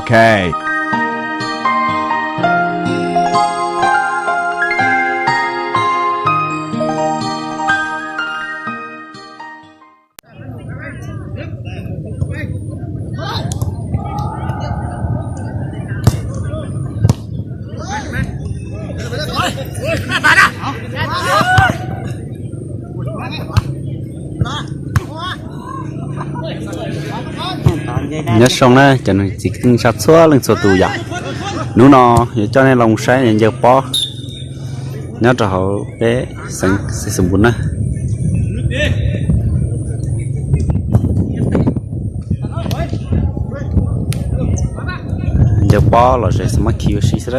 K. Nyob zoo na cov niam txiv kwv tij neej tsa txhua leej txhua tus yom. Hnub no yuav coj nej los saib ncaws pob nyob rau hauv peb xeev Xeev Xwm Npum na. Ncaws pob los ze xab mab khi ua si xwb.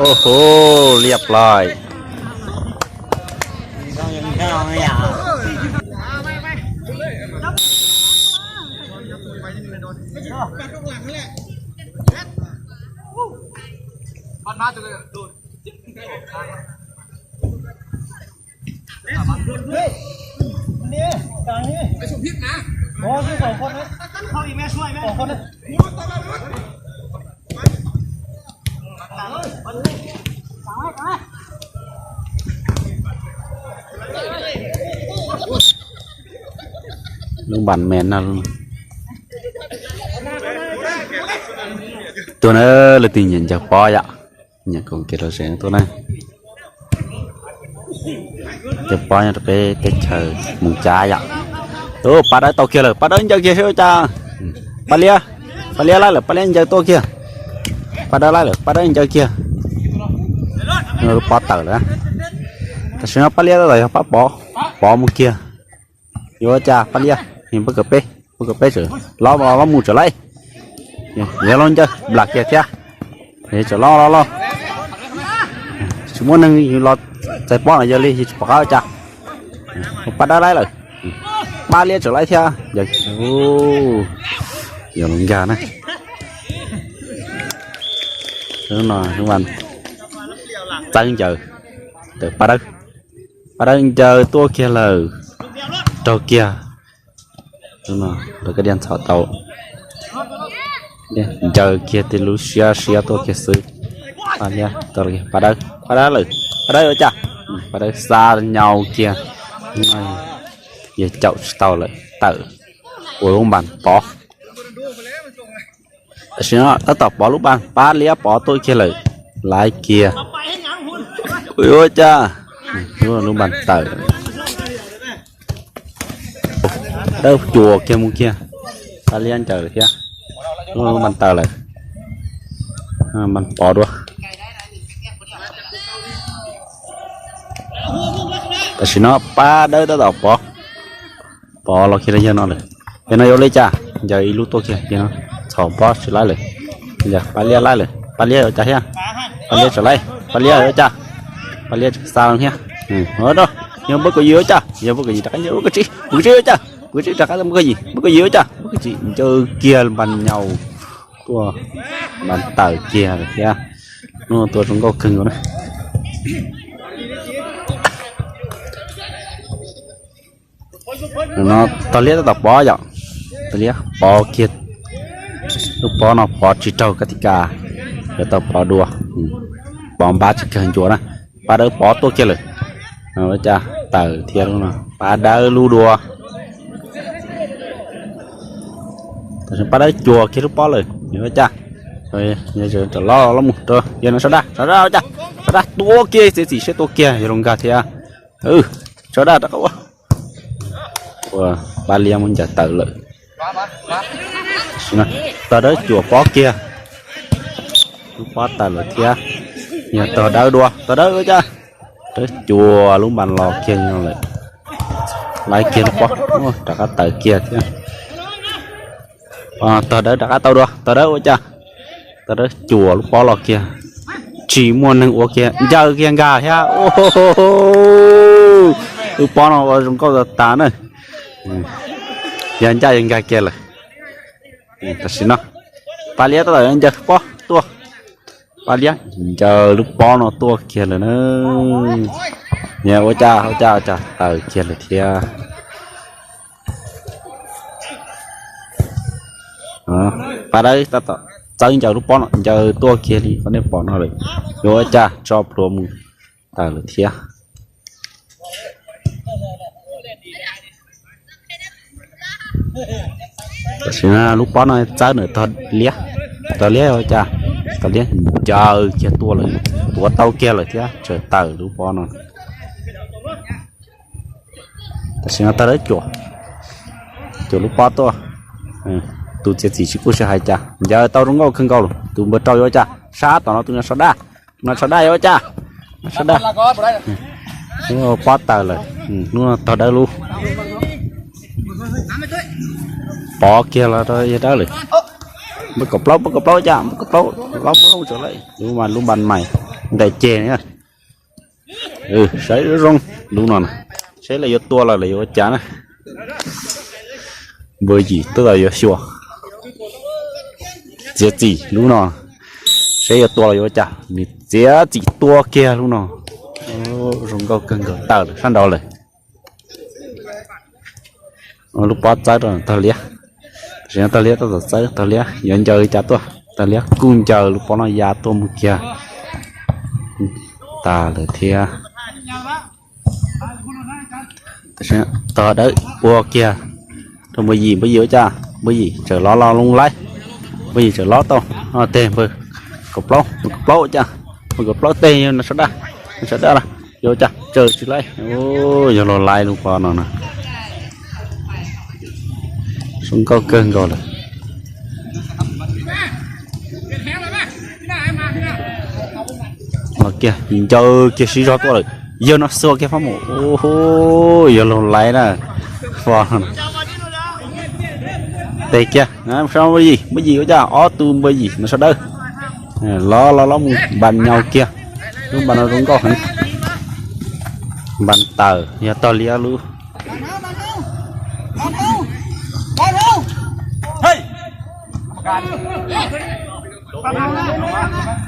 Ua hu, liab plaim. Lub npas me no. Tuaj na, leej twg nyiam ncaws pob yom, nyiam koom kev los ze tuaj na. Ncaws pob nyob rau peb teb chaws Moos Cab yom. Pab Dawb tau kiag lawm, Pab Dawb ncaws kiag seb ua cas. Pab Liab, Pab Liab laib lawm, Pab Liab ncaws tuaj kiag. Pab Dawb laib lawm, Pab Dawb ncaws kiag. Lub pob tawm lawm. Tam sim no Pab Liab tab tom yog Pab Pov, Pov mus kiag. Yuav ua cas Pab Liab, npaj kawm peb, npaj kawm peb tseem los los mus tseem laib. Yog los ncaws nplas kiag thiab. Tseem los los los. Tsis muaj neeg los txais pob no yog li tsis pom qab ua cas. Pab Dawb laib lawm. Pab Liab tseem laib thiab. Yog los nkag na. Lub no lub vas txawb ncaws. Pab Dawb, Pab Dawb ncaws tuaj kiag lawm. Raug kiag. Lub no lawv kaj diaj ntxhov tau. Ncaws kiag tej lub siab siab tuaj kiag xwb. Pab Liab, Pab Dawb, Pab Dawb lawm, Pab Dawb ua cas? Pab Dawb xa nyau kiag. Yog caum tsis tau lawm, tawm ua lub npas pov. Tam sim no tab tom pov lub npas, Pab Liab pov tuaj kiag lawm. Laib kiag. Ua cas lub npas tawm. Dawb cuas kiag mus kiag. Pab Liab ncaws thiab. Lub npas tawm lawm. Npas pov dua. Tam sim no Pab Dawb tab tom pov. Pov los kiag rau yawg no lawm. Yawg no yuav li cas? Ncaws ib lub tuaj kiag yawg no. Txhom pob tsis laib lawm. Pab Liab laib lawm, Pab Liab yuav cas thiab? Pab Liab tseem laib, Pab Liab yuav cas? Pab Liab tseem xa loo thiab. Yog npaj kawm yim yuav cas? Yog npaj kawm yim rov qab ncaws, npaj kawm tsib, npaj kawm tsib yuav cas? Npaj kawm tsib rov qab npaj kawm yim, npaj kawm yim yuav cas? Npaj kawm tsib ncaws kiag npas nyaus tuaj, npas tawm kiag lawm thiab. Hnub no tua zoo nkauj kawg nkaus na. No Tog Liab tab tom pov yom, Tog Liab pov kiag. Lub pob no pov tsis raug kab tis kas, yuav tau pov dua. Pov npab tsis kawg ncuav na. Pab Dawb pov tuaj kiag lawm. Ua cas tawm thiab lub no, Pab Dawb lub dua. Tam sim Pab Dawb cuas kiag lub pob lawm, ua cas? Rov los los mus rau yawg no, Sab Daj, Sab Daj ua cas? Sab Daj tua kiag, txiav txim siab tua kiag, yawg los nkag thiab. Sab Daj rov qab ua, ua Pab Liab muab ncaws tawm lawm. Tog Dawb cuas pob kiag, lub pob tawm lawm thiab. Yog Tog Dawb dua, Tog Dawb ua cas? Dawb cuas lub npas los kiag no lawm. Laib kiag lub pob, rov qab tawm kiag thiab. Tog Dawb rov qab tau dua, Tog Dawb ua cas? Tog Dawb cuas lub pob los kiag, tsis muaj neeg ua kiag, ncaws kiag nkag thiab. Lub pob no ua zoo nkauj tas tas na. Yog ncaj yog nkag kiag lawm. Tam sim no Pab Liab tab tom ncaws pob tuaj, Pab Liab ncaws lub pob no tuaj kiag lawm na. Yog ua cas, ua cas, ua cas tawm kiag lawm thiab. Pab dawb tab tom txawb ncaws lub pob no, ncaws tuaj kiag li qhov nej pom no lawm. Yuav ua cas tso plhuav mus tawm lawm thiab. Tam sim no lub pob no txawb ntawm tog liab, tog liab ua cas, tog liab ncaws kiag tuaj lawm, tuav tau kiag lawm thiab tseem tawm lub pob no. Tam sim no tog dawb cuam, cuam lub pob tuaj. Tus txiav txim tsis kuj sib hais cas, ncaws tau zoo nkauj kawg nkaus lawm. Tus npawg rau yuav ua cas, sab tom no tus no so daj, tus no so daj yuav ua cas, so daj. Pob tawm lawm, hnub no tog dawb lub pov kiag los rau yawg dawb lawm. Npawg kaum plaub, npawg kaum plaub cas, npawg kaum plaub, plaub muab loo tsaws lawm, lub mas lub npan mais nqaim ceg na. Saib zoo zoo lub no na, seb lawv yuav tua los lawv yuav ua cas na. Npawg yim tab tom yuav xyuas txiav txim lub no, seb yuav tua los yuav ua cas, nws txiav txim tua kiag lub no. Zoo nkauj kawg nkaus, tawm lawm sab nraud lawm. Lub pob txawb rau tog liab, tog liab tab tom txawb, tog liab yuav ncaws li cas tuaj, tog liab kuj ncaws lub pob no ya tuaj mus kiag. Tas lawm thiab. Tog dawb ua kiag rau npawg yim, npawg yim ua cas, npawg yim tseem lov los loo laib, npawg yim tseem lov tau. Teg npawg kaum plaub, npawg kaum plaub ua cas, npawg kaum plaub teg no sawv daj, sawv daj los yuav ua cas tseem tsis laib, yog los laib lub pob no na. Zoo nkauj kawg nkaus lawm. Los kiag ncaws kiag sib zog tuaj lawm, yawg no xuas kiag fab mus, yawg laus laiv na. Tes kiag, npawg yim, npawg yim ua cas ob tug npawg yim no sawv dawb los los los mus npas nyau kiag. Lub npas no zoo nkauj heev. Npas tawm yog tog liab lub.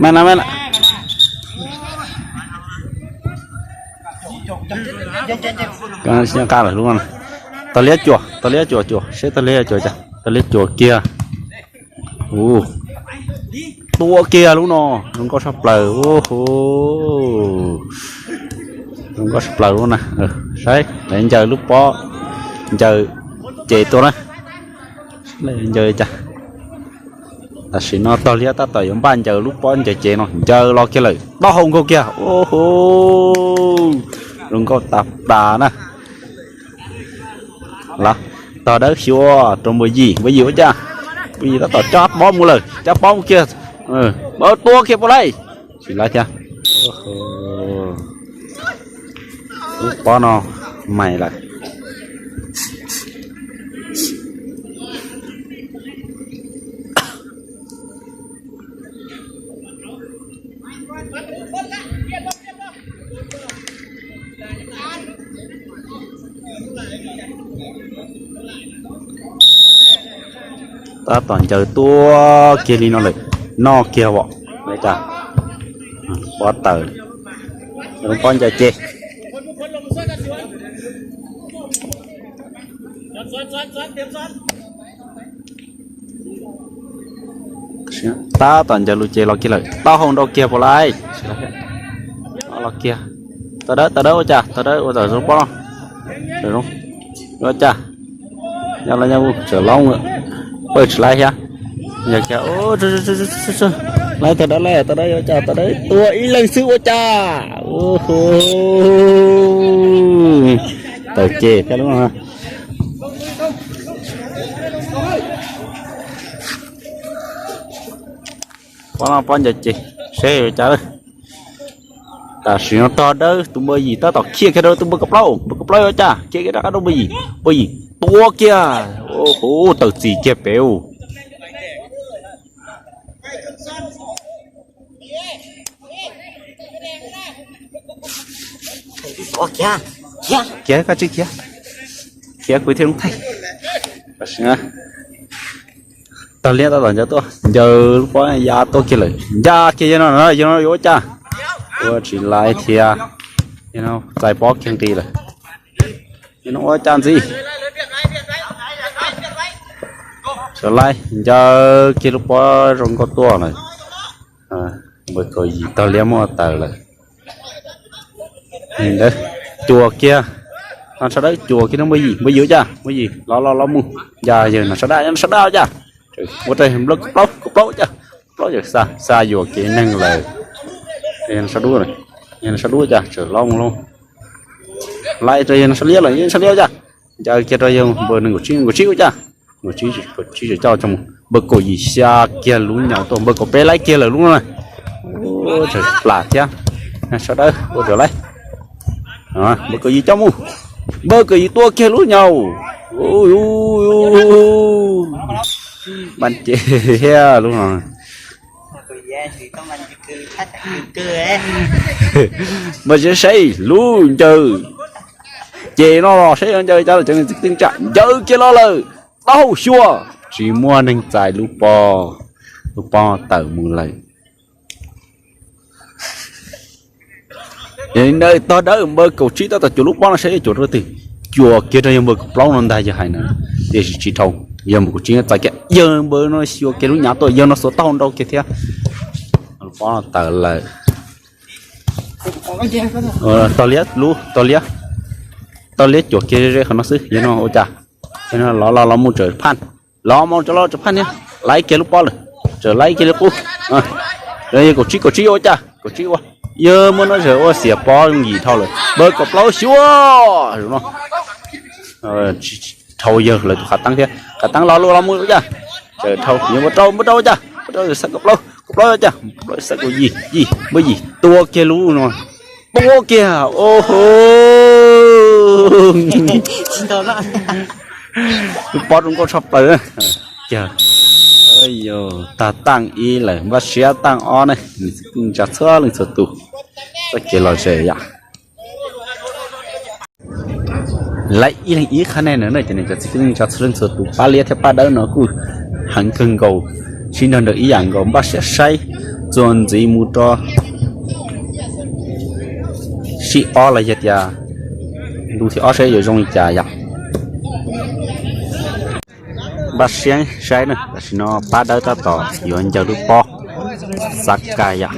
Me na me na. Qa lawm lub no. Tog liab cuam, tog liab cuam cuam, seb tog liab cuam cas, tog liab cuam kiag. Tua kiag lub no, zoo nkauj saj plaws. Zoo nkauj saj plaws lub na. Saib lawv ncaws lub pob, ncaws ces tuaj na. Ncaws cas. Tam sim no tog liab tab tom yuav npaj ncaws lub pob ncaws ces no, ncaws los kiag lawm, taub hau nkaug kiag. Zoo nkauj tas tas na. Los, tog dawb xyuas rau npawg yim, npawg yim ua cas, npawg yim tab tom cab pob mus lawm, cab pob mus kiag. Tua kiag puas laib? Tsis laib thiab. Lub pob no mais lawm. Tab tom ncaws tuaj kiag li no lawm, noj kiag os. Pob tawm, pob ncaws ces. Tab tom ncaws lus ces los kiag lawm, taub hau nrau kiag puas laib? Los kiag. Tau dawb, tau dawb ua cas, tau dawb ua tau zoo pob no. Ua cas, nyob los nyob tseem laub, pawj tsis laib thiab. Yog kiag, laib tau dawb, laib tau dawb, ua cas tau dawb tua ib leeg xwb ua cas. Tawm ces thiab lub no. Pob no pob ncaws ces, seb ua cas. Tam sim no tog dawb tus npawg yim tab tom khiav kiag rau tus npawg kaum plaub, npawg kaum plaub ua cas khiav kiag rov qab rau npawg yim, npawg yim tua kiag, tawm txim kiag pem u. Khiav, koj tsis khiav, khiav kuv thiaj zoo thaij. Tog liab tab tom ncaws tuaj, ncaws lub pob ya tuaj kiag lawm, ya kiag yog no, yog no yuav ua cas? Ua tsis laib thiab, yog no txais pob kiag nqis lawm. Yog no ua cas ntxiv? Sawv laib ncaws kiag lub pob zoo nkauj tuaj lawm. Npawg kaum yim tog liab muab tawm lawm. Cuam kiag, no sawv dawb cuam kiag rau npawg yim, npawg yim ua cas, npawg yim los los los mus, ncaws yawg no sawv dawb, no sawv dawb ua cas, ua rau npawg kaum plaub, kaum plaub ua cas, kaum plaub yawg xa, xa yuam kev neeg lawm. Yawg no sawv dub, yawg no sawv dub ua cas tseem los mus lauj. Laib rau yawg no sawv liab lawm, yawg no sawv liab ua cas, ncaws kiag rau yawg npawg nees nkaum tsib, nkaum tsib ua cas, nkaum tsib, nkaum tsib tseem coj tso mus, npawg kaum yim xa kiag lub nyaum tuaj, npawg kaum peb laib kiag lawm lub no. Tseem plam thiab, sawv dawb ua tseem laib. Npawg kaum yim coj mus, npawg kaum yim tua kiag lub nyaum. Npaj ces thiab lub no. Npawg saib saib lub ncaws, ces no los saib ncaws cas los cov neeg txi tij tsam ncaws kiag los lawm. Tau xyuas, tsis muaj neeg txais lub pob, lub pob tawm mus lawm. Tog dawb npawg kaum tsib tab tom cuam lub pob no saib yuav cuam rau twg, cuam kiag rau yawg npawg kaum plaub no ntag yawg hais na, tiam sis tsis dhau, yawg npawg kaum tsib txais kiag yawg npawg no xyuas kiag lub nyav tuaj yawg no xuas taub hau nrau kiag thiab. Lub pob tawm lawm. Tog liab lub, tog liab, tog liab cuam kiag ze qhov no xwb, yawg no ua cas, yawg no los los los mus tseem phaj, los mus tseem los tseem phaj thiab, laib kiag lub pob lawm, tseem laib kiag li qub. Yawg kaum tsib, kaum tsib ua cas, kaum tsib ua, yawg muab no tseem ua xiam pob yim dhau lawm, npawg kaum plaub xyuas no. Dhau yawg lawv tus qhav teeb thiab, qhav teeb los luaj los mus ua cas, tseem dhau yawg npawg rau, npawg rau ua cas, npawg rau xa kaum plaub, kaum plaub ua cas, kaum plaub xa kaum yim, yim, npawg yim tua kiag lub no, tua kiag, o ho, lub pob zoo nkauj tshaj plaws. Tag taaj ib lawm, npaj siab taaj ob ne, nws txhua leej txhua tus txoj kev lom zem yom. Lawv ib leeg ib qhab ne no na, ces nws cov txhua leej txhua tus pab liab thiab pab dawb no kuj heev kawg nkaus, sib nrog nraim ib yam nkaus, npaj siab saib txuas ntxiv mus rau sib ob los yog tias ntu thib ob saib yuav zoo li cas yom. Npaj siab saib na, tam sim no pab dawb tab tom yuav ncaws lub pob xav kas yom.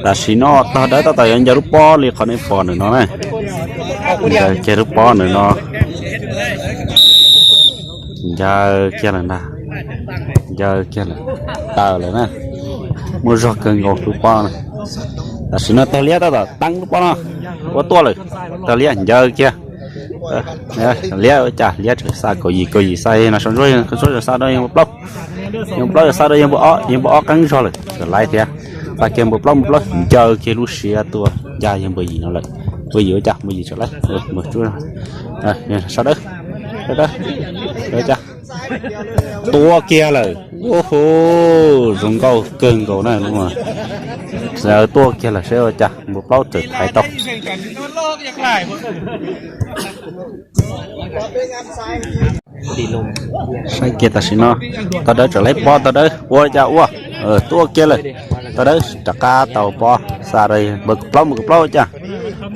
Tam sim no tog dawb tab tom yuav ncaws lub pob li qhov nej pom ntawm no na. Ncaws kiag lub pob ntawm no, ncaws kiag lawm ntag, ncaws kiag lawm, tawm lawm na. Muaj zog kawg nkaus lub pob no. Tam sim no tog liab tab tom teeb lub pob no, ua tuaj lawm. Tog liab ncaws kiag, liab ua cas liab tseem xa kaum yim, kaum yim xa no, sau ntsuab, sau ntsuab xa rau yawg npawg plaub, yawg npawg plaub xa rau yawg npawg ob, yawg npawg ob qeeb zog lawm, tseem laib thiab. Xa kiag npawg plaub, npawg plaub ncaws kiag lub siab tuaj ncaj yawg npawg yim no lawm. Npawg yim ua cas, npawg yim tseem laib, npawg tsuab, sau dawb, sau dawb, cas tua kiag lawm. Ua hu, zoo nkauj kawg nkaus na. Tuaj kiag lawm saib ua cas npawg plaub tseem thaiv tau. Saib kiag tam sim no, tog dawb tseem laib pob, tog dawb ua cas ua, tuaj kiag lawm. Tog dawb rov qab tau pob xa rau npawg plaub, npawg plaub ua cas,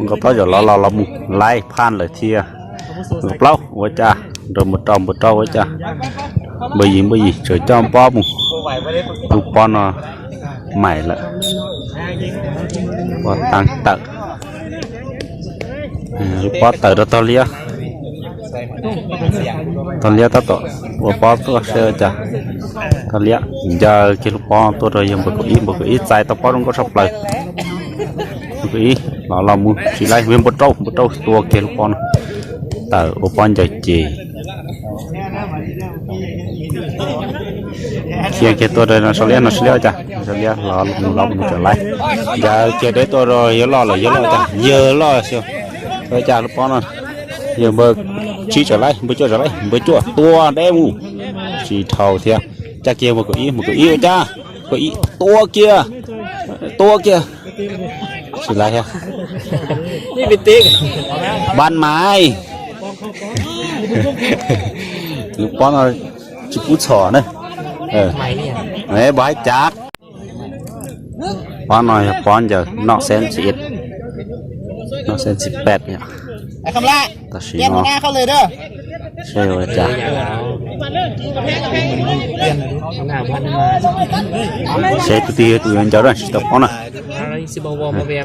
npawg plaub tseem los los los mus laib phaj lawm thiab. Npawg plaub ua cas, nrau npawg rau, npawg rau ua cas, npawg yim, npawg yim tseem coj pob mus. Lub pob no maim lawm, pob teeb tawm. Lub pob tawm rau tog liab, tog liab tab tom ua pob tuaj saib ua cas. Tog liab ncaws kiag lub pob tuaj rau yawg npawg kaum ib, npawg kaum ib txais tau pob zoo nkauj tshaj plaws. Npawg kaum ib los los mus tsis laib, yawg npawg rau, npawg rau tua kiag lub pob no, tawm ua pob ncaws ces. Khiav kiag tuaj rau no sau liab, no sau liab ua cas, sau liab los mus, los mus tseem laib. Ncaws kiag deb tuaj rau yawg loj lawm, yawg loj cas, yawg loj xyov ua cas lub pob no. Yawg npawg tsib tseem laib, npawg cuaj tseem laib, npawg cuaj tua deb mus, tsis dhau thiab. Cas kiag npawg kaum ib, npawg kaum ib ua cas, kaum ib tua kiag, tua kiag, tsis laib thiab. Npaj mais, lub pob no Tsis pub txhom na. Pov haib cav. Pov no yog pov ncaws, no xev xi, no xev xi peb yom. Tam sim no seb ua cas, seb tus twg yog tus yuav ncaws na, tsis tau paub na.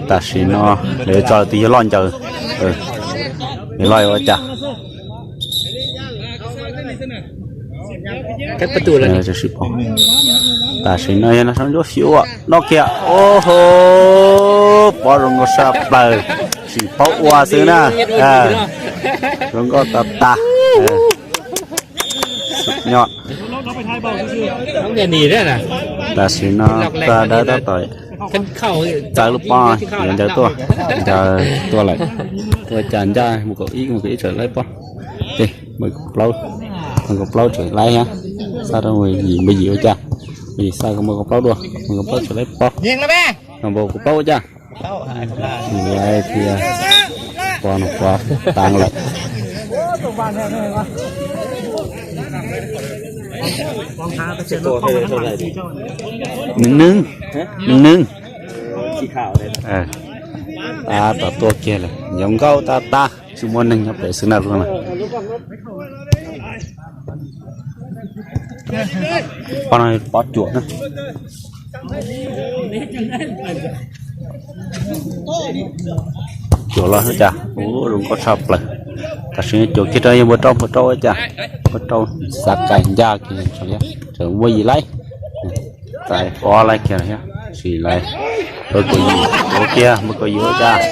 Tam sim no lawv tso tus yog loj ncaws, yog loj ua cas. Tam sim no yog no sab ntsuab xyuas no kiag, o ho, pov zoo nkauj saj plaws, tsis paub ua xwb na. Zoo nkauj tas tas. Nyob. Tam sim no tag dawb tab tom txawb lub pob yuav ncaws tuaj, ncaws tuaj lawm. Ua cas ncaj mus kaum ib, mus kaum ib tseem laib pob. Ces npawg kaum plaub, npawg kaum plaub tseem laib thiab. Xa rau npawg yim, npawg yim ua cas, npawg yim xa npawg kaum plaub dua, npawg kaum plaub tseem laib pob. Npawg kaum plaub ua cas, laib thiab. Pov no pov tav lawm. Neeg neeg, neeg neeg. Tab tom tuaj kiag lawm, zoo nkauj tas tas, tsis muaj neeg nyob pem xwb na. Pov no pov cuam na. Cuam los cas, ua zoo nkauj tshaj plaws. Tam sim cuam kiag rau yawg npawg rau, npawg rau ua cas, npawg rau xav kais ncaj kiag, tseem muaj yim laib, txais pov laib kiag thiab, tsis laib. Npawg kaum yim, ua kiag npawg kaum yim ua cas,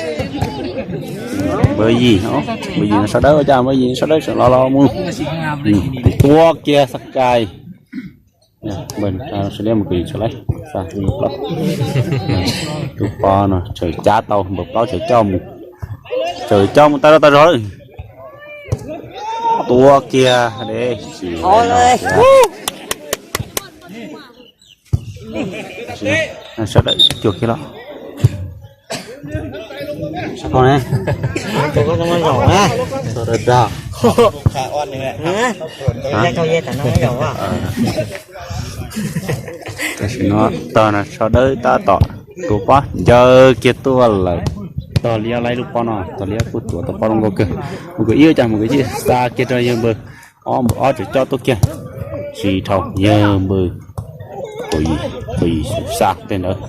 npawg yim, npawg yim sawv dawb ua cas, npawg yim sawv dawb tseem los los mus. Tua kiag xav kais. Npawg sawv liab mus kws tso laib, xa tus npawg plaub. Tus pov no tseem cav tau, npawg plaub tseem coj mus, tseem coj mus tau tau zog lawm. Tua kiag deb tsis. Sawv daws cuag kiag los. Tam sim no tog no sawv dawb tab tom tuav pob ncaws kiag tuaj lawm. Tog liab laib lub pob no, tog liab kuj tuav tau pob zoo nkauj kawg. Mus kws ib ua cas mus kws ib xa kiag rau yawg npawg ob, npawg ob tseem coj tuaj kiag. Tsis dhau, yawg npawg kaum yim, kaum yim xa tej ntawd.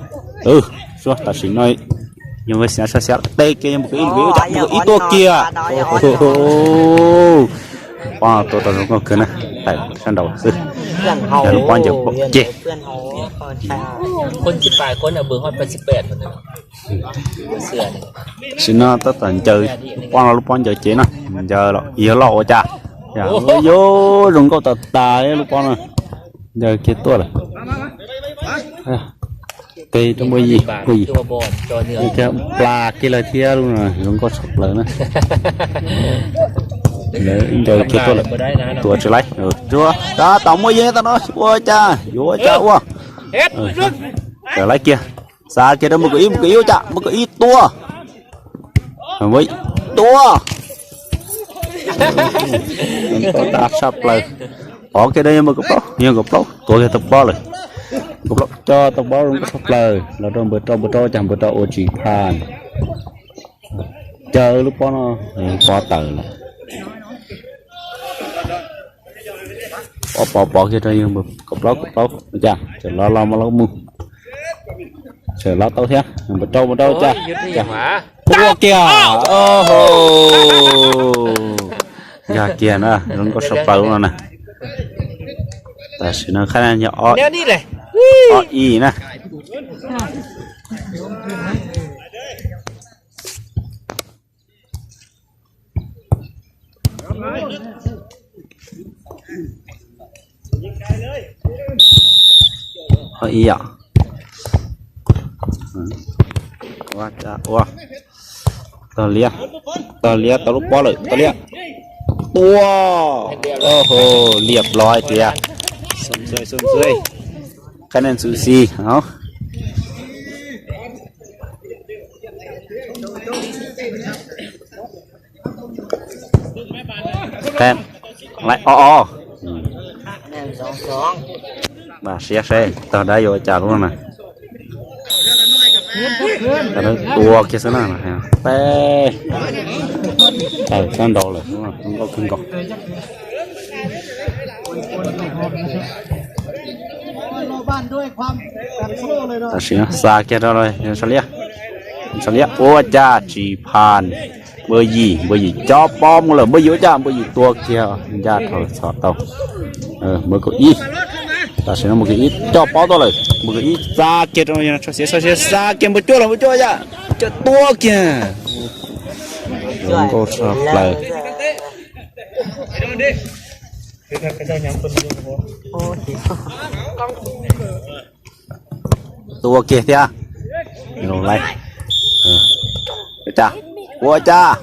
Suav tam sim no yawg npawg xiav sab xiav teb kiag yawg npawg kaum ib, npawg kaum ib ua cas npawg kaum ib tuaj kiag. Pob tuav tau zoo nkauj kawg na, tawm sab nraud xwb. Yog lub pob ncaws ces. Sim no tab tom ncaws lub pob no, lub pob ncaws ces na, ncaws los yog loj ua cas. Yog zoo nkauj tas tas lub pob no, ncaws kiag tuaj lawm. Teg rau npawg yim, npawg yim, plas kiag lawm thiab, lub no zoo nkauj tshaj plaws na. Lawv ncaws kiag tuaj lawm, tuav tsis laib. Tsuav tab tom muaj yeeb tam no ua cas yuav ua cas ua. Tawm laib kiag, xa kiag rau npawg kaum ib, npawg kaum ib ua cas, npawg kaum ib tua, tua. Zoo nkauj tshaj plaws. Pov kiag rau yawg npawg kaum plaub, yawg npawg kaum plaub tuav kiag tau pob lawm. Npawg kaum plaub coj tau pob zoo nkauj tshaj plaws los rau npawg rau, npawg rau ua cas npawg rau ua tsis phaj. Caw lub pob no, pob tawm lawm. Pov pov pov kiag rau yawg npawg kaum plaub, kaum plaub ua cas tseem los los mus los mus. Tseem los tau thiab, npawg rau, npawg rau ua cas, tua kiag. Nkag kiag na, zoo nkauj tshaj plaws no na. Tam sim no khab yog ob ib na. Ob ib yom. Ua, tog liab, tog liab tau lub pob lawm, tog liab. Tua. Liam los hais tias, qhab neeg xu xi. Qhab, laib ob ob. Mam siab saib tag dab yuav ua cas lub no na. Tua kiag xwb na. Peb, tawm txhob nrau lawm, zoo nkauj kawg nkaus. Tam sim no xa kiag rau Ntxhov Liab. Ntxhov Liab ua cas tsis pham. Npawg Yim, npawg Yim cob pob mus lawm, npawg Yim ua cas npawg Yim tua kiag ncaj rau txhom tau. Npawg Kaum Ib, tam sim no npawg Kaum Ib cob pob tuaj lawm, npawg Kaum Ib xa kiag rau Ntxhov Xiav, Ntxhov Xiav xa kiag npawg Cuab los, npawg Cuab ua cas, Cuab tua kiag. Zoo nkauj tshaj plaws. Tua kiag thiab. Ua cas, ua cas,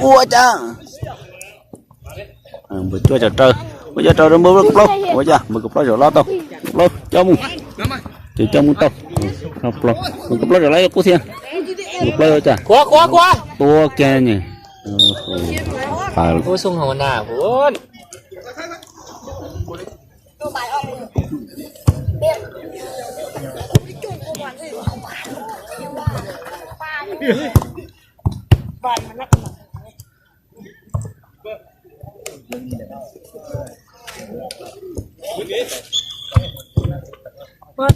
ua cas. Npawg Cuab cov raws, npawg Cuab raws rau npawg Kaum Plaub, ua cas npawg Kaum Plaub zaum los tau, Kaum Plaub coj mus, ces coj mus tau, npawg Kaum Plaub zaum los qub thiab, Kaum Plaub ua cas, tua kiag ne.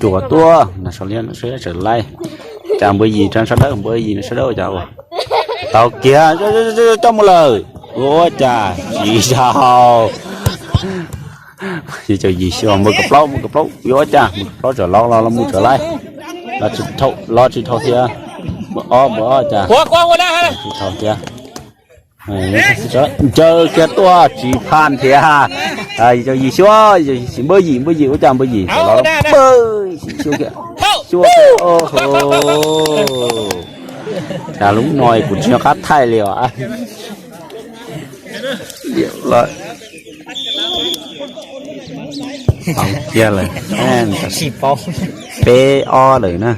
Cuam tuaj, Ntxhov Liab, Ntxhov Liab tseem laij, cas npawg Yim rau sawv daws, npawg Yim sawv daws ua cas ua tau kiag, coj mus lawm, ua cas tsis yog. Yim xyuas npawg Kaum Plaub, npawg Kaum Plaub yuav ua cas, npawg Kaum Plaub tseem los los los mus tseem laij, los tsis dhau thiab, npawg Ob, npawg Ob cas tsis dhau thiab. Ncaws kiag tuaj tsis pham thiab. Yim xyuas, npawg Yim, npawg Yim ua cas npawg Yim tseem los, npawg Yim xyuas kiag, xyuas kiag, o ho. Cas lub no kuv tsis nco qab thaij li os. Kiag lawm, peb ob lawm na.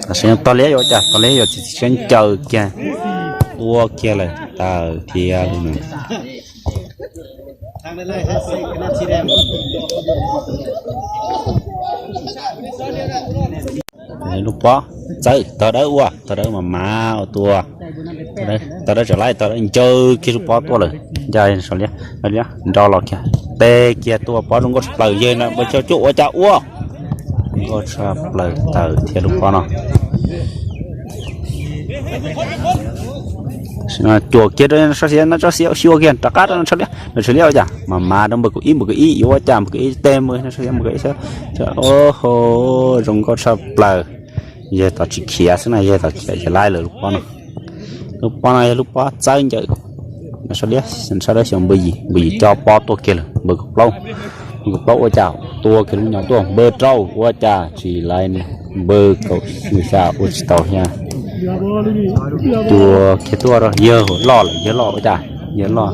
Tam sim no Tog Liab yuav cas, Tog Liab yuav txiav txim siab ncaws kiag, tua kiag lawm tawm thiab li no. Lub pob txawm tog dawb ua, tog dawb mas mas ua tua, tog dawb tseem laij, tog dawb ncaws kiag lub pob tuaj lawm, ncaj Ntxhov Liab, Ntxhov Liab nrau los kiag, teg kiag tua pob zoo nkauj tshaj plaws, yawg na npawg Cuab ua cas ua, zoo nkauj tshaj plaws tawm thiab lub pob no. Cuam kiag rau Ntxhov Xiav, Ntxhov Xiav xyuas kiag rov qab rau Ntxhov Liab, Ntxhov Liab ua cas mas mas rau npawg Kaum Ib, npawg Kaum Ib yuav ua cas, npawg Kaum Ib teg npawg Kaum Ib, o ho, zoo nkauj tshaj plaws. Yawg tom tsis khiav xwb na, yawg tom khiav ces laij lawm lub pob no. Lub pob no yog lub pob txawb ncaws. Ntxhov Liab, Ntxhov Liab xyuas npawg Yim, npawg Yim cob pob tuaj kiag lawm, npawg Kaum Plaub, npawg Kaum Plaub ua cas tua kiag lub nyo tuaj, npawg Rau ua cas tsis laij, npawg Kaum Xya ua tsis tau thiab. Tua kiag tuaj rau yawg loj lawm, yawg loj ua cas, yawg loj.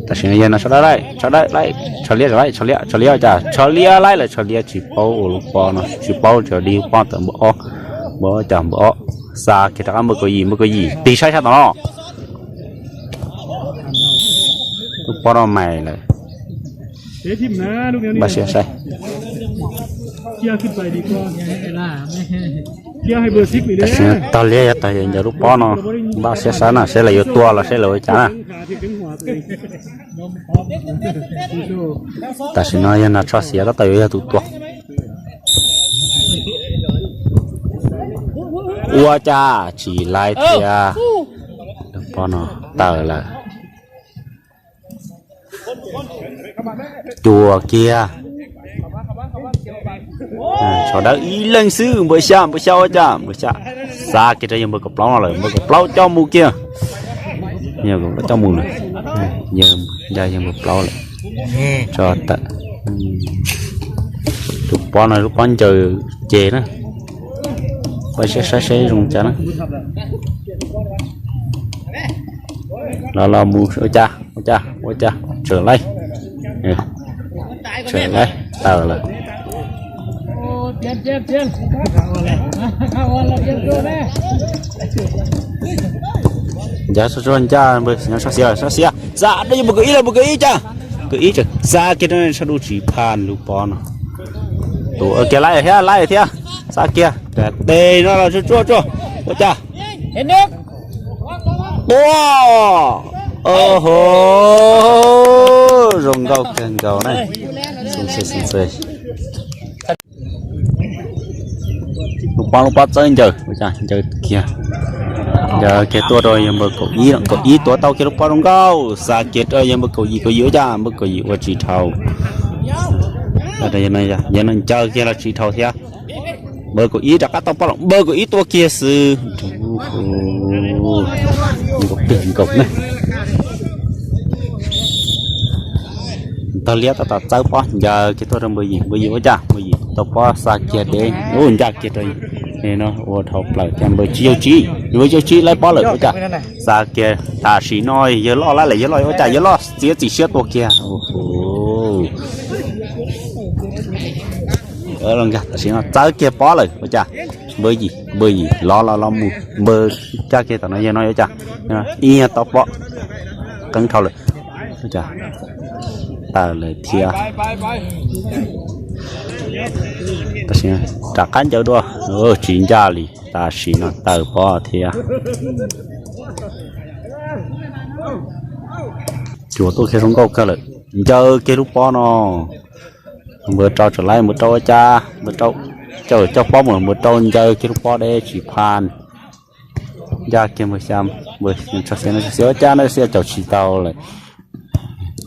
Tam sim no yawg no Ntxhov Liab laij, Ntxhov Liab laij, Ntxhov Liab, Ntxhov Liab ua cas, Ntxhov Liab laij lawm, Ntxhov Liab tsis paub ua lub pob no, tsis paub tseem di lub pob tawm npawg Ob, npawg Ob cas npawg Ob xa kiag rov qab npawg Kaum Yim, npawg Kaum Yim tig saib sab tom no. Lub pob no mais lawm. Npaj siab saib. Tam sim no Tog Liab yog tus ncaws lub pob no, npaj siab saib na, saib lawv yuav tua los saib lawv ua cas na. Tam sim no yog Nas Tshoj Xiav tab tom yuav yog tus tua. Ua cas tsis laij thiab. Lub pob no tawm lawm. Cuam kiag. Sawv daws ib leeg xwb, npawg Xya, npawg Xya ua cas, npawg Xya xa kiag rau yawg npawg Kaum Plaub no lawm, npawg Kaum Plaub coj mus kiag. Yawg Kaum Plaub coj mus lawm. Yawg, yawg npawg Plaub lawm. Tso tawm. Tus pob no lub pob ncaws ces na. Npaj siab saib seb zoo cas na. Los los mus ua cas, ua cas, ua cas, tseem laij. Tseem laij tawm lawm. Ncav tsuag tsuag ncaj npawg Sab Xiav, Sab Xiav xa dej npawg Kaum Ib los, npawg Kaum Ib cas, Kaum Ib tseem xa kiag rau Sab Dub tsis phaj lub pob no. Tus kiag laib thiab, laib thiab, xa kiag tes no los tsuag tsuag tsuag, ua cas, tua, o ho, zoo nkauj kawg nkaus na. Lub pob, lub pob txawb ncaws, ncaws kiag, ncaws kiag tuaj rau yawg npawg Kaum Ib, Kaum Ib tuav tau kiag lub pob zoo nkauj xa kiag rau yawg npawg Kaum Yim, Kaum Yim ua cas npawg Kaum Yim ua tsis dhau. Yawg no ncaws kiag los tsis dhau thiab. Npawg Kaum Ib rov qab tau pob los npawg Kaum Ib tua kiag xwb. Nkaus twg nkaus ne. Tag liab tab tom txawb pob ncaws kiag tuaj rau npawg Yim, npawg Yim ua cas npawg Yim tau pob xa kiag deb ub ncaj kiag rau no ua dhau plaws thiab. Npawg Tsib, Yawg Tsib, Yawg Tsib laib pob lawm ua cas xa kiag tam sim no Yawg Loj laib lawm, Yawg Loj ua cas Yawg Loj txiav txim siab tua kiag. Tam sim no txawb kiag pob lawm ua cas npawg Yim, npawg Yim lov los los mus npawg caj kiag tom no yawg no ua cas ib tau pob qeeb dhau lawm. Ua cas tawm lawm thiab. Tam sim no rov qab ncaws dua, tsis ncaj li, tam sim no tawm pob thiab. Cuam tuaj kiag zoo nkauj kawg lawm, ncaws kiag lub pob no. Npawg Rau tseem laib, npawg Rau ua cas, npawg Rau coj coj pob mus, npawg Rau ncaws kiag lub pob deb tsis phaj. Ncaj kiag npawg Xya, npawg Tsho Xiav, Tsho Xiav ua cas no Xiav caum tsis tau lawm.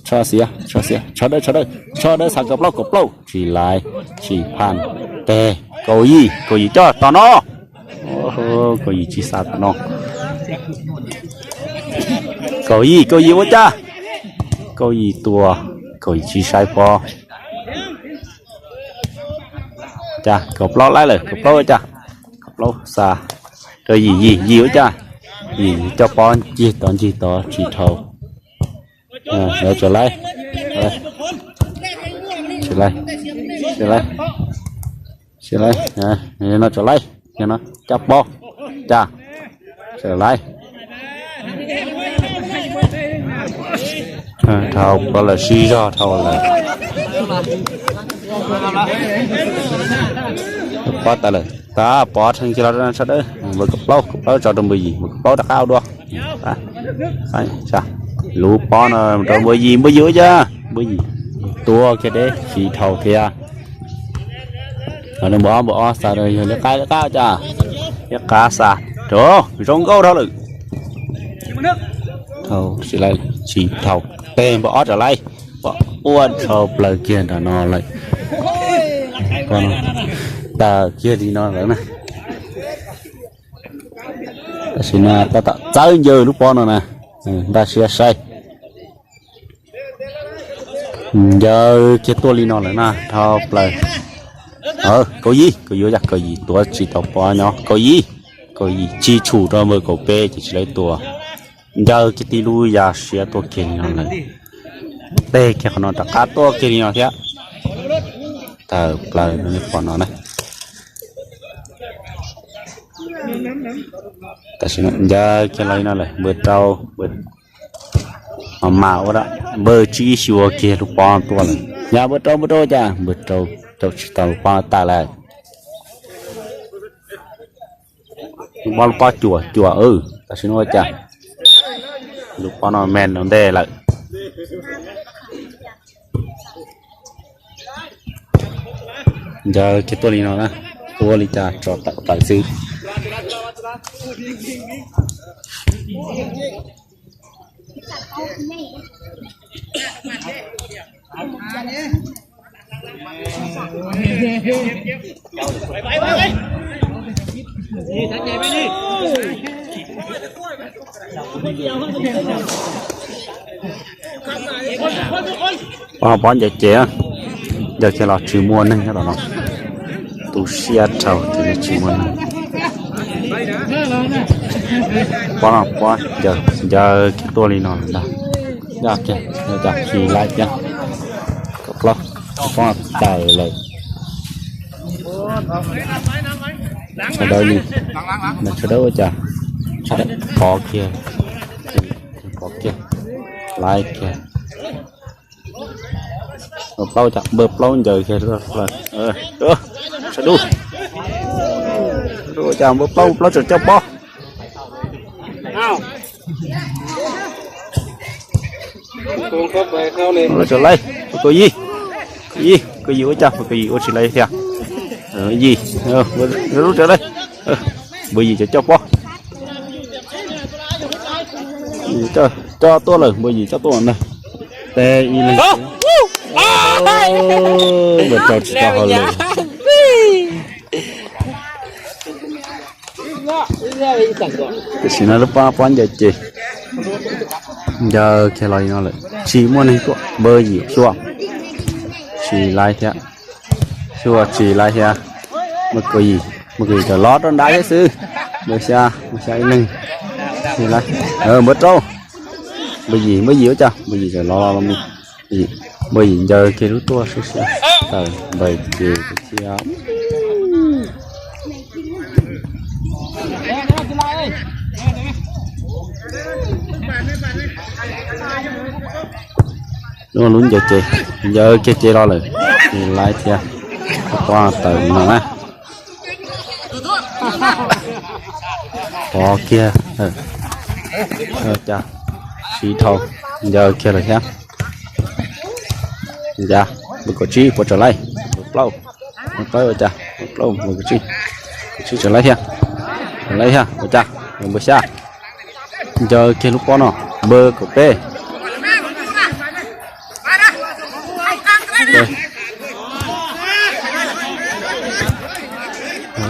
Tsho Xiav, Tsho Xiav, Tsho Dawb, Tsho Dawb, Tsho Dawb xa Kaum Plaub, Kaum Plaub tsis laib, tsis phaj. Tes Kaum Yim, Kaum Yim coj tom no. Kaum Yim tsis xa tom no. Kaum Yim, Kaum Yim ua cas, Kaum Yim tua, Kaum Yim tsis saib pob. Cas Kaum Plaub laib lawm, Kaum Plaub ua cas, Kaum Plaub xa rau Yim, Yim, Yim ua cas, Yim coj pob ncig tod ncig tod tsis dhau. Lawv tseem laib, tseem laib, tseem laib, no tseem laib, no coj pob, cas tseem laib. Dhau pob lawm, sib zog dhau lawm. Pob tawm lawm, tas pob rhees kiag los rau Tsho Dawb, npawg Kaum Plaub, Kaum Plaub tso rau npawg Yim, npawg Kaum Plaub rov qab ua dua. Lub pob no rau npawg Yim, npawg Yim ua cas, npawg Yim tua kiag deb tsis dhau thiab. Npawg Ob, npawg Ob xa rau yawg Liab Qab, Liab Qab cas, Liab Qab xa, rau zoo nkauj dhau lawm. Tsis dhau, tes npawg Ob tseem laib, ua dhau plaws kiag nram no lawm. Tawm kiag li no lawm na. Tam sim no tab tom txawb ncaws lub pob no na, npaj siab saib. Ncaws kiag tuaj li no lawm na, dhau plaws. Kaum Yim, Kaum Yim ua cas, Kaum Yim tuav tsis tau pob nyob, Kaum Yim, Kaum Yim tsis tshum rau npawg Kaum Peb ces tsis laib tua. Ncaws kiag tib lub ya siab tuaj kiag li no lawm. Tes kiag qhov no rov qab tuaj kiag li no thiab. Tawm plaws li qhov no na. Tam sim no ncaws kiag los li no lawm, npawg Rau, npawg Ob mas ua dab, npawg Tsib xyuas kiag lub pob tuaj lawm. Yog npawg Rau, npawg Rau ua cas, npawg Rau caum tsis tau lub pob tawm lawm. Lub pob, lub pob cuam cuam, tam sim no ua cas lub pob no me nrov ntej lawm. Ncaws kiag tuaj li no na, ua li cas tso tawm plaws xwb. Pob, pob ncaws ces, ncaws kiag los tsis muaj neeg nyob tom no. Tu siab rau ces tsis muaj neeg. Pob no pob ncaws, ncaws kiag tuaj li no lawm ntag. Ncaj kiag, cas tsis laib thiab. Kaum plaub, pob tawm lawm. Tsho Dawb li, Tsho Dawb ua cas, Tsho Dawb pov kiag. Laiv kiag. Npawg plaub, npawg plaub ncaws kiag. Sawv daws, sawv daws, npawg plaub, npawg plaub tseem coj pob. Lawv tseem laiv, kaum yim, kaum yim, kaum yim ua cas npawg kaum yim ua tsis laiv thiab. Yim, lub tseem laiv, npawg yim tseem coj pob. Coj tuaj lawm, npawg yim coj tuaj na. Teb ib leeg xwb. Npawg rau tsis tau hauj lwm. Tam sim no lub pob, pob ncaws ces ncaws kiag los li no lawm, tsis muaj neeg tuaj, npawg yim xyuas, tsis laiv thiab. Xyuas tsis laiv thiab. Npawg kaum yim, npawg kaum yim tseem los rau nrad thiab xwb. Npawg xya, npawg xya ib leeg. Npawg rau, npawg yim, npawg yim ua cas npawg yim tseem los los mus. Npawg yim ncaws kiag lub tuaj sib sib tawm npawg ces thiab. Lub, lub ncaws ces, ncaws kiag ces los lawm, tsis laiv thiab. Pob tawm no na. Pov kiag, cas, siv dhau, ncaws kiag lawm thiab. Cas, npawg kaum tsib puas tseem laiv? Npawg plaub, npawg plaub ua cas, npawg plaub, npawg kaum tsib, kaum tsib tseem laiv thiab, tseem laiv thiab ua cas, npawg xya. Ncaws kiag lub pob no, npawg kaum peb.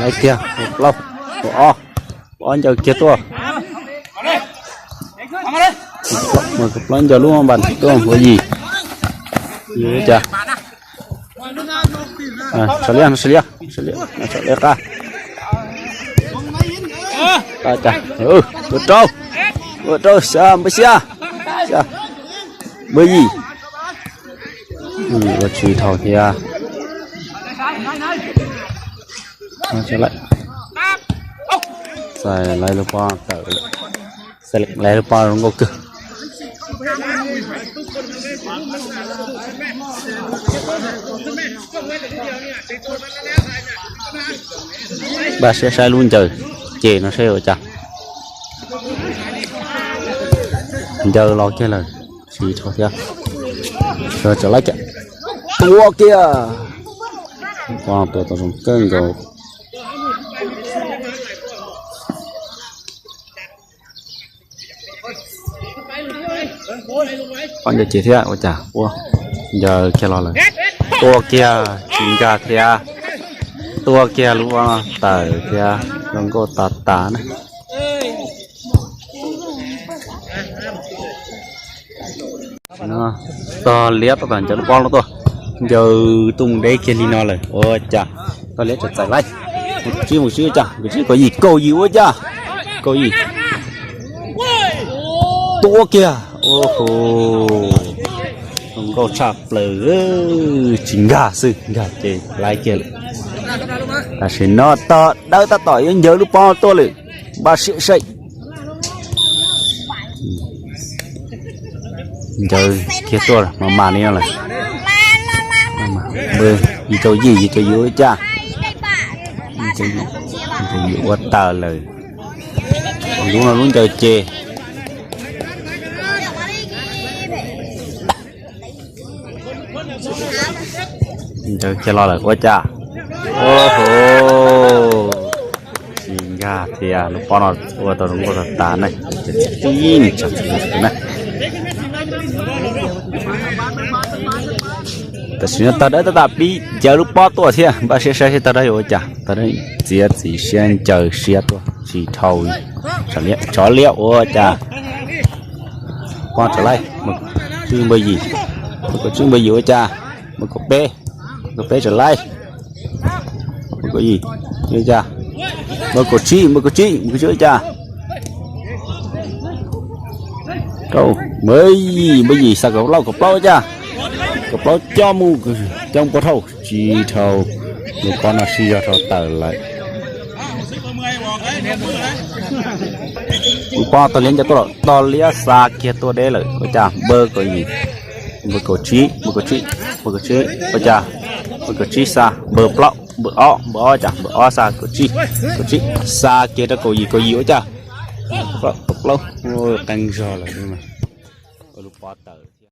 Laiv kiag, plaub, ob, ob ncaws kiag tuaj. Plaub ncaws lub npas tuaj npawg yim. Yim ua cas. Sawv liab, sawv liab, sawv liab, sawv liab qab. Ua rau, ua rau xya, npawg xya, xya, npawg yim. Ua tsis dhau thiab. Txais laiv lub pob tawm, txais laiv lub pob zoo nkauj kawg. Npaj siab saib lub ncaws ces no seb ua cas. Ncaws los kiag lawm, tsis dhau thiab. Sawv tseem laiv kiag. Tua kiag. Tua tau zoo kawg nkaus. Pob ncaws ces thiab ua cas ua, ncaws kiag los lawm. Tua kiag tsis nkag thiab. Tua kiag lub pob tawm thiab zoo nkauj tas tas na. Tog liab tab tom ncaws lub pob no tuaj, ncaws tuaj mus deb kiag li no lawm ua cas. Tog liab tseem txais laiv. Mus tsib mus tsib ua cas, mus tsib kaum yim, kaum yim ua cas, kaum yim. Tua kiag, ua hu, zoo nkauj tshaj plaws, tsis nkag xwb, nkag ces laiv kiag lawm. Tam sim no tog dawb tab tom yuav ncaws lub pob tuaj lawm, npaj siab saib. Ncaws kiag tuaj mas mas li no lawm. Yim rau yim, yim rau yim ua cas, yim ua tawm lawm. Lub no lub ncaws ces. Ncaws kiag los lawm ua cas. Ua hu, tsis nkag thiab, lub pob no ua tau zoo nkauj tas tas na. Tam sim no tog dawb tab tom pib ncaws lub pob tuaj thiab, npaj siab saib seb tog dawb yuav ua cas. Tog dawb txiav txim siab ncaws siab tuaj tsis dhau. Tsov liab ua cas. Pob tseem laiv, tsib npawg yim, npawg kaum tsib npawg yim ua cas, npawg kaum peb, npawg kaum peb tseem laiv, npawg kaum yim, ua cas, npawg kaum tsib, npawg kaum tsib, npawg kaum tsib ua cas. Rau, npawg yim, npawg yim xa kaum plaub, kaum plaub ua cas, kaum plaub coj mus, coj mus puas dhau, tsis dhau, lub pob no sib zog rau tawm lawm. Lub pob tog liab ncaj tuaj lawm, tog liab xa kiag tuaj deb lawm, ua cas npawg kaum yim, npawg kaum tsib, npawg kaum tsib, npawg kaum tsib, ua cas npawg kaum tsib xa, npawg plaub, npawg ob, npawg ob cas, npawg ob xa kaum tsib, kaum tsib xa kiag rau kaum yim, kaum yim ua cas plaub, qee zog lawm, ua lub pob tawm.